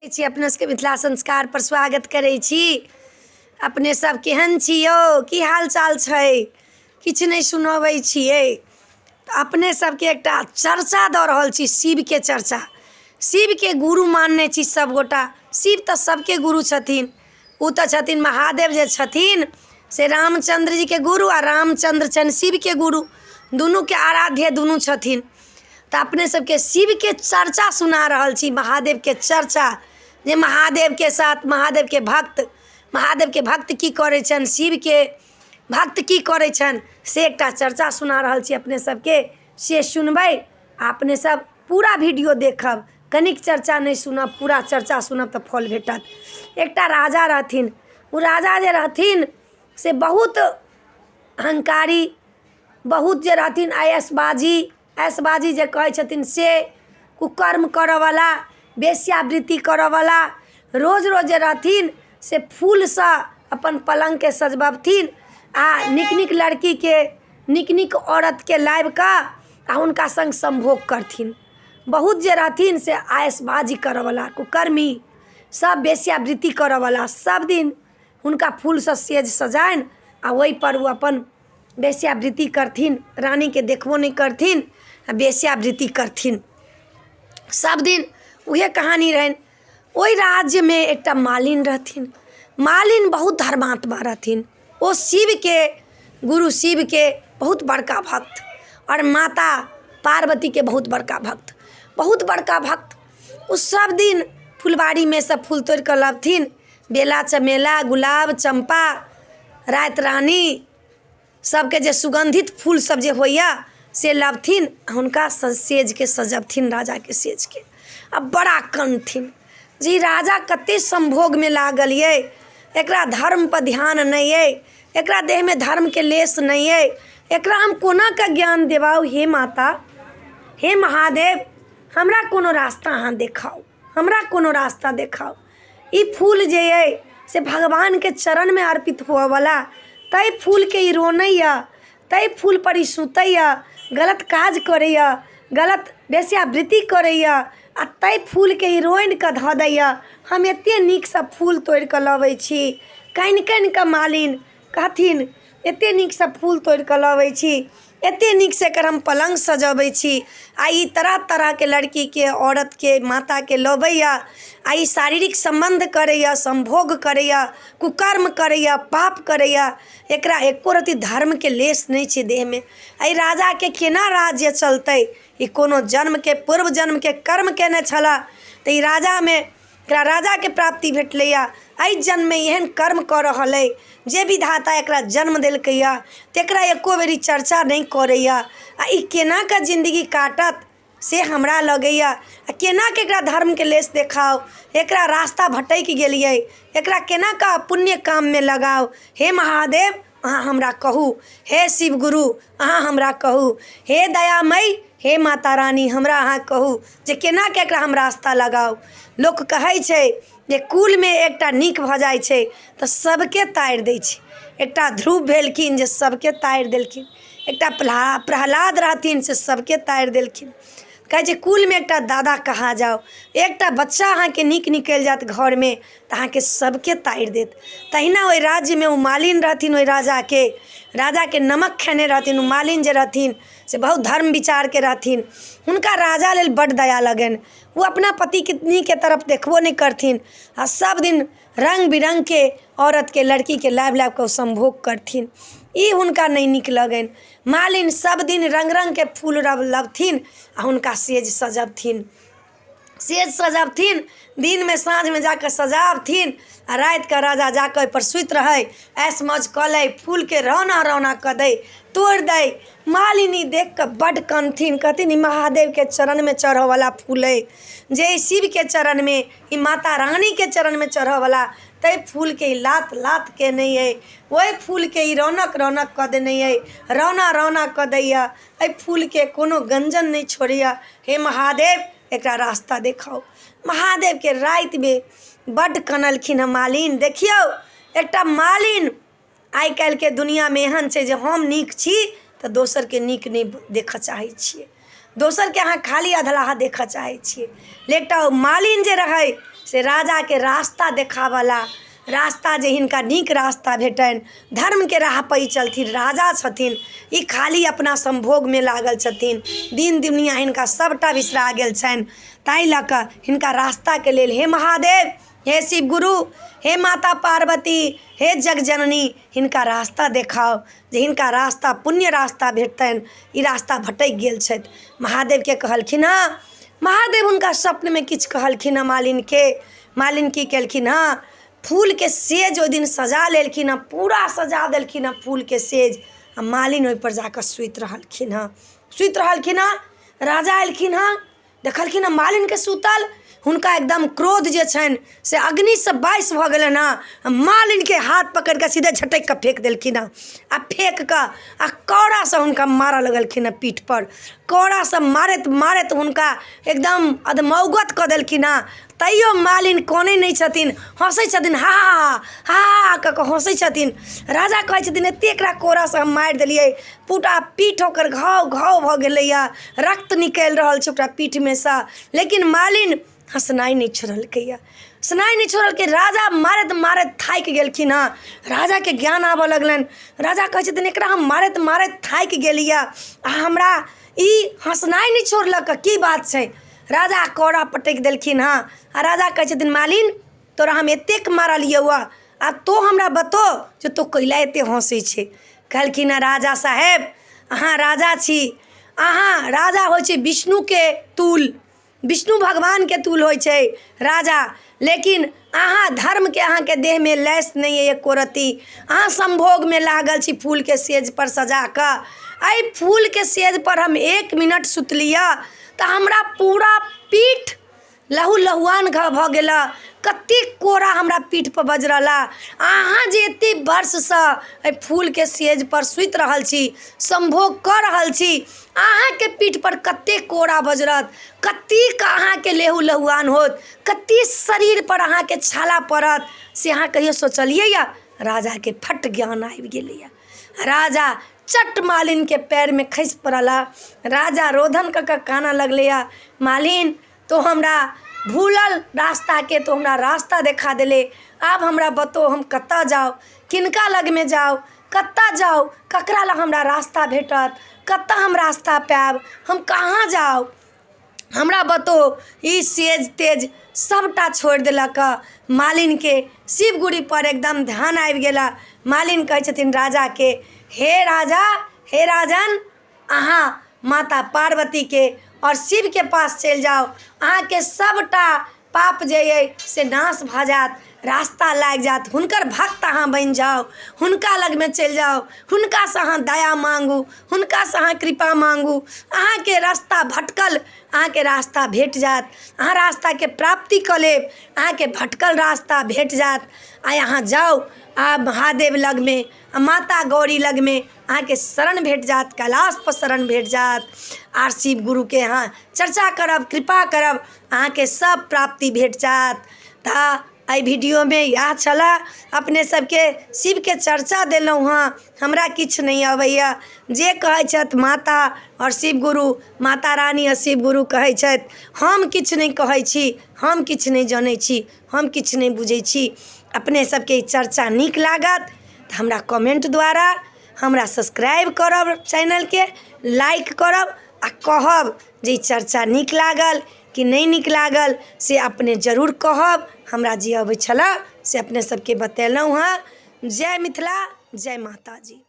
छी अपना सबके मिथिला संस्कार पर स्वागत करै छी। अपने सब केहन छी यौ? की हाल चाल छै? किछु नहि सुनबै छियै। तऽ अपने सबके एकटा चर्चा दऽ रहल छी, शिवके चर्चा। शिवके गुरु मानने छी सब गोटा। शिव तऽ सबके गुरु छथिन। ओ तऽ छथिन महादेव जे छथिन से रामचन्द्र जीके गुरु, आ रामचन्द्र छनि शिवके गुरु। दुनूके आराध्य दुनू छथिन। तऽ अपने सबके शिवके चर्चा सुना रहल छी, महादेवके चर्चा, जे महादेवके साथ महादेवके भक्त, महादेवके भक्त की करै छनि, शिवके भक्त की करै छनि, से एकटा चर्चा सुना रहल छी अपने सबके। से सुनबै आ अपने सब पूरा वीडियो देखब, कनिक चर्चा नहि सुनब, पूरा चर्चा सुनब तऽ फल भेटत। एकटा राजा रहथिन। ओ राजा जे रहथिन से बहुत अहंकारी, बहुत जे रहथिन ऐशबाजी, ऐशबाजी जे कहै छथिन से कुकर्म करऽवला, वेश्यावृत्ति करऽवला। रोज रोज जे रहथिन से फूलसँ अपन पलङ्गके सजबथिन आ नीक नीक लड़कीके, नीक नीक औरतके लाबिकऽ आ हुनका सङ्ग सम्भोग करथिन। बहुत जे रहथिन से ऐशबाजी करऽवला, कुकर्मी सब, वेश्यावृत्ति करऽवला। सब दिन हुनका फूलसँ सेज सजानि आ ओहिपर ओ अपन वेश्यावृत्ति करथिन, रानीके देखबो नहि करथिन आ वेश्यावृत्ति करथिन। सब दिन उएह कहानी रहनि। ओहि राज्यमे एकटा मालिन रहथिन। मालिन बहुत धर्मात्मा रहथिन। ओ शिवके गुरु, शिवके बहुत बड़का भक्त आओर माता पार्वतीके बहुत बड़का भक्त, बहुत बड़का भक्त। ओ सब दिन फुलबाड़ीमे सँ फूल तोड़ि कऽ लबथिन, बेला, चमेला, गुलाब, चम्पा, राति रानी सबके जे सुगन्धित फूल सब जे होइए से लबथिन, हुनका सेजके सजबथिन, राजाके सेजके। आ बड़ा कनथिन जे ई राजा कते सम्भोगमे लागल अइ, एकरा धर्मपर ध्यान नहि अइ, एकरा देहमे धर्मके लेश नहि अइ, एकरा हम कोनाके ज्ञान देबाउ? हे माता, हे महादेव, हमरा कोनो रास्ता अहाँ देखाउ, हमरा कोनो रास्ता देखाउ। ई फूल जे अइ से भगवानके चरणमे अर्पित हुअवला, ताहि फूलके ई रोनैए, ताहि फूलपर ई सुतैए, गलत काज करैए, गलत वेश्यावृत्ति करैए आ ताहि फूलके ई रोनिकऽ धऽ दैए। हम एतेक नीकसँ फूल तोड़िकऽ लबै छी। कानि कानिकऽ मालिन कहथिन, एतेक नीकसँ फूल तोड़िकऽ लबै छी, एतेक नीकसँ एकर हम पलङ्ग सजबै छी आ ई तरह तरहके लड़कीके, औरतके, माताके लबैए आ ई शारीरिक सम्बन्ध करैए, सम्भोग करैए, कुकर्म करैए, पाप करैए। एकरा एको रत्ती धर्मके लेश नहि छै देहमे। एहि राजाके केना राज्य चलतै? ई कोनो जन्मके, पूर्व जन्मके कर्म कयने छलए तऽ ई राजामे एकरा राजाके प्राप्ति भेटलैए। एहि जन्ममे एहन कर्म कऽ रहल अइ। जे विधाता एकरा जन्म देलकैए तकरा एको बेरी चर्चा नहि करैए आ ई केनाके जिन्दगी काटत से हमरा लगैए। आ केनाके एकरा धर्मके लेश देखाउ? एकरा रास्ता भटकि गेल अइ, एकरा केनाके पुण्य काममे लगाउ? हे महादेव, अहाँ हमरा कहू। हे शिव गुरु, अहाँ हमरा कहू। हे दयामयी, हे माता रानी, हमरा अहाँ कहू जे केनाके एकरा हम रास्ता लगाउ। लोक कहै छै जे कुलमे एकटा नीक भऽ जाइ छै तऽ सभके तारि दै छै। एकटा ध्रुव भेलखिन जे सभके तारि देलखिन, एकटा प्रहलाद रहथिन से सभके तारि देलखिन। कहै छै कुलमे एकटा दादा कहा जाउ, एकटा बच्चा अहाँके नीक निकलि जायत घरमे तऽ अहाँके सभके तारि देत। तहिना ओहि राज्यमे ओ मालिन रहथिन। ओहि राजाके, राजाके नमक खेने रहथिन ओ मालिन। जे रहथिन से बहुत धर्म विचारके रहथिन। हुनका राजा लेल बड्ड दया लगनि। ओ अपना पतिके तरफ देखबो नहि करथिन आ सब दिन रङ्ग बिरङ्गके औरतके, लड़कीके लाबि लाबिकऽ ओ सम्भोग करथिन। ई हुनका नहि नीक लगनि। मालिन सब दिन रङ्ग रङ्गके फूल लबथिन आ हुनका सेज सजबथिन, सेज सजबथिन। दिनमे, साँझमे जा कऽ सजाबथिन आ रातिके राजा जा कऽ ओहिपर सुति रहै, ऐश मौज कऽ लै, फूलके रौना रौना कऽ दै, तोड़ि दै। मालिनी देखि कऽ बड्ड कनथिन। कहथिन, ई महादेवके चरणमे चढ़यवला फूल अइ, जे ई शिवके चरणमे, ई माता रानीके चरणमे चढ़यवला, ताहि फूलके ई लात लात कयने अइ, ओहि फूलके ई रौनक रौनक कऽ देने अइ, रौना रौना कऽ दैए। एहि फूलके कोनो गञ्जन नहि छोड़ैए। हे महादेव, एकरा रास्ता देखाउ। महादेवके रातिमे बड्ड कनलखिन हँ मालिन। देखियौ, एकटा मालिन, आइ काल्हिके दुनिआँमे एहन छै जे हम नीक छी तऽ दोसरके नीक नहि देखऽ चाहै छियै, दोसरके अहाँ खाली अधलाह देखऽ चाहै छियै। एकटा ओ मालिन जे रहै से राजाके रास्ता देखाबऽ रास्ता जे हिनका नीक रास्ता भेटनि धर्मके राहपर ई चलथिन राजा छथिन ई खाली अपना सम्भोगमे लागल छथिन दिन दुनिआ हिनका सबटा बिसरा गेल छनि ताहि लऽ कऽ हिनका रास्ताके लेल हे महादेव हे शिव गुरु हे माता पार्वती हे जगजननी हिनका रास्ता देखाउ जे हिनका रास्ता पुण्य रास्ता भेटतनि ई रास्ता भटकि गेल छथि महादेवके कहलखिन हँ महादेव हुनका स्वप्नमे किछु कहलखिन हँ मालिनके मालिन की केलखिन हँ फूलके सेज ओहि दिन सजा लेलखिन हँ पूरा सजा देलखिन हँ फूलके सेज आओर मालिन ओहिपर जाकऽ सुति रहलखिन हँ सुति रहलखिन हँ राजा एलखिन हँ देखलखिन हँ मालिनके सुतल हुनका एकदम क्रोध जे छनि से अग्निसँ बाइस भऽ गेलनि हँ मालिनके हाथ पकड़ि कऽ सीधे झटकि कऽ फेक देलखिन हँ आ फेक कऽ आ कौड़ासँ हुनका मारऽ लगलखिन हँ पीठपर कौड़ासँ मारैत मारैत हुनका एकदम अधमौगत कऽ देलखिन हँ तैयो मालिन कनै नहि छथिन हँसै छथिन हा हा हा हा कऽ कऽ हँसै छथिन राजा कहै छथिन एतेक एकरा कोड़ासँ हम मारि देलियै पूरा पीठ ओकर घाव घाव भऽ गेलैए रक्त निकलि रहल छै ओकरा पीठमे सँ लेकिन मालिन हँसनाइ नहि छोड़लकैए हँसनाइ नहि छोड़लकै राजा मारैत मारैत थाकि गेलखिन हँ राजाके ज्ञान आबऽ लगलनि राजा कहै छथिन एकरा हम मारैत मारैत थाकि गेलियै आ हमरा ई हँसनाइ नहि छोड़लक की बात छै राजा कोड़ा पटकि देलखिन हँ आ राजा कहै छथिन मालिन तोरा हम एतेक मारलियौ हँ आब तोँ हमरा बतो जे तोँ कैला एतेक हँसै छै कहलखिन हँ राजा साहेब अहाँ राजा छी अहाँ राजा होइ छै विष्णुके तुल विष्णु भगवानके तुल होइ छै राजा लेकिन अहाँ धर्मके अहाँके देहमे लैस नहि अइ एको रत्ती अहाँ सम्भोगमे लागल छी फूलके सेजपर सजा कऽ एहि फूलके सेजपर हम एक मिनट सुतलियै तऽ हमरा पूरा पीठ लहू लहुआन घाव भऽ गेल कतेक कोड़ा हमरा पीठपर बजरल अहाँ जे एतेक वर्षसँ एहि फूलके सेजपर सुति रहल छी सम्भोग कऽ रहल छी अहाँके पीठपर कतेक कोड़ा बजरत कतेक अहाँके लेहू लहुआन होत कतेक शरीरपर अहाँके छाला पड़त से अहाँ कहियो सोचलियै राजाके फट ज्ञान आबि गेलैए राजा चट मालिनके पयरमे खसि पड़ला राजा रोदन कऽ कऽ कानऽ लगलैए मालिन तोँ हमरा भूलल रास्ताके तोँ हमरा रास्ता देखा देले आब हमरा बतो हम कतऽ जाउ किनका लगमे जाउ कतऽ जाउ ककरा लग हमरा रास्ता भेटत कतऽ हम रास्ता पायब हम कहाँ जाउ हमरा बतो ई सेज तेज सभटा छोड़ि देलक हँ मालिनके शिवगुरुपर एकदम ध्यान आबि गेला मालिन कहै छथिन राजाके हे राजा हे राजन अहाँ माता पार्वतीके आओर शिवके पास चलि जाउ अहाँके सभटा पाप जे अइ से नाश भऽ जायत रास्ता लागि जायत हुनकर भक्त अहाँ बनि जाउ हुनका लगमे चलि जाउ हुनकासँ अहाँ दया माङ्गू हुनकासँ अहाँ कृपा माङ्गू अहाँके रास्ता भटकल अहाँके रास्ता भेट जायत अहाँ रास्ताके प्राप्ति कऽ लेब अहाँके भटकल रास्ता भेट जायत आइ अहाँ जाउ आ महादेव लगमे आ माता गौरी लगमे अहाँके शरण भेट जायत कैलाशपर शरण भेट जायत आर शिव गुरुके अहाँ चर्चा करब कृपा करब अहाँके सब प्राप्ति भेट जायत तऽ एहि वीडियोमे इएह छलऽ अपने सबके शिवके चर्चा देलहुँ हँ हमरा किछु नहि अबैये जे कहै छथि माता आओर शिव गुरु माता रानी आओर शिव गुरु कहै छथि हम किछु नहि कहै छी हम किछु नहि जनै छी हम किछु नहि बुझै छी अपने सबके ई चर्चा नीक लागत तऽ हमरा कमेन्ट द्वारा हमरा सब्सक्राइब करब चैनलके लाइक करब आओर कहब जे ई चर्चा नीक लागल कि नहि नीक लागल से अपने जरूर कहब हमरा जे अबै छलऽ से अपने सबके बतेलहुँ हँ जय मिथिला जय माताजी।